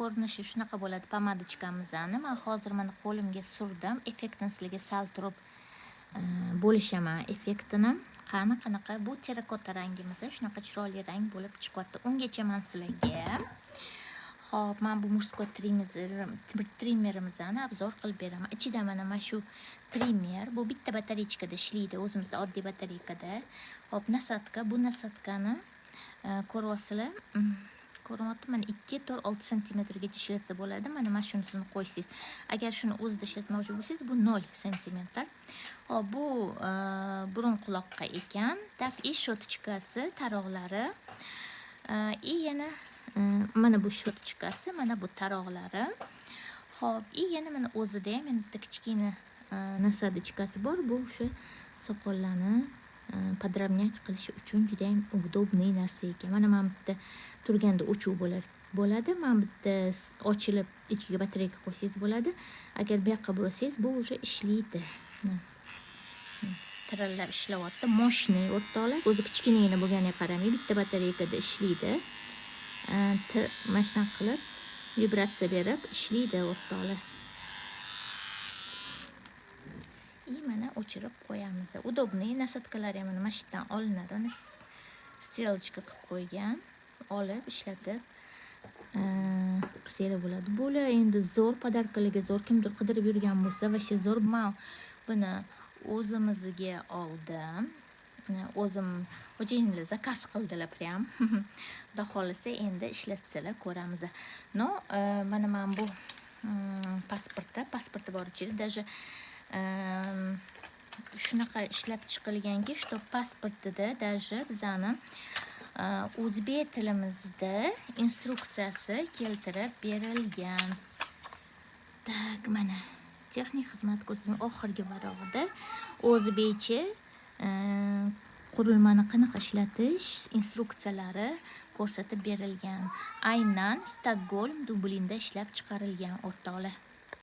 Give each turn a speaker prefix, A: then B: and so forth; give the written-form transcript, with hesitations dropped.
A: Ko'rinishi shunaqa bo'ladi помадочка mizni. Man hozir mana qo'limga surdim. Effektini sizlarga sal turib bo'lishaman effektini. Qani, qanaqa bu terrakota rangimiz, shunaqa chiroyli rang bo'lib chiqyapti. Ungacha man sizlarga, ho'p, man bu мужской trimmerimizni обзор qilib beraman. Ichida mana shu trimmer, bu bitta батареечка da ishlaydi, o'zimizda oddiy batareykada. Ho'p, насадка, bu насадка ni ko'ryapsizlar, ko'rinyapti, mana 2, 4, 6 santimetrgacha ishlatsa bo'ladi. Mana shunisini qo'ysangiz, agar shuni o'zida ishlatmoqchi bo'lsangiz, bu 0 santimetr. Ho'p, bu burun quloqqa ekan. Так, и щёточка si, taroqlari, и yana mana bu щёточка si, mana bu taroqlari. Ho'p, и yana mana o'zida ham yana bitta kichkina насадочка si bor. Bu o'sha soqollarni подровнять qilish uchun judayam удобный narsa ekan. Mana bu yerda turganda o'chuv bo'ladi. Mana bu yerda ochilib, ichiga batareyka qo'ysangiz bo'ladi. Agar bu yoqqa bursangiz, bu уже ishlaydi. Tirillab ishlayapti. Мощный, o'rtoqlar. O'zi kichkinagina bo'lganiga qaramay, bitta batareykada ishlaydi. Mana shunaqa qilib vibratsiya berib ishlaydi, o'rtoqlar. И mana o'chirib qo'yamiz. Удобный насадка lari ham mana shu yerdan olinadi. Mana стрелочка qilib qo'ygan. Olib ishlatib qilsanglar bo'ladi. Bular endi zo'r подарка larga zo'r, kimdir qidirib yurgan bo'lsa, вообще zo'r. Men buni o'zimizga oldim. O'zim, xo'jayinlar заказ qildilar прям. Xudo xohlasa, endi ishlatsalar ko'ramiz. Но, mana bu pasportda, pasporti bor ichida, даже shunaqa ishlab chiqilganki, что pasportida даже bizani o'zbek tilimizda instruksiyasi keltirib berilgan. Так, mana texnik xizmat ko'rsatish oxirgi varog'ida o'zbekcha qurilmani qanaqa ishlatish instruksiyalari ko'rsatib berilgan. Aynan Stokgolm, Dublinda ishlab chiqarilgan, o'rtoqlar.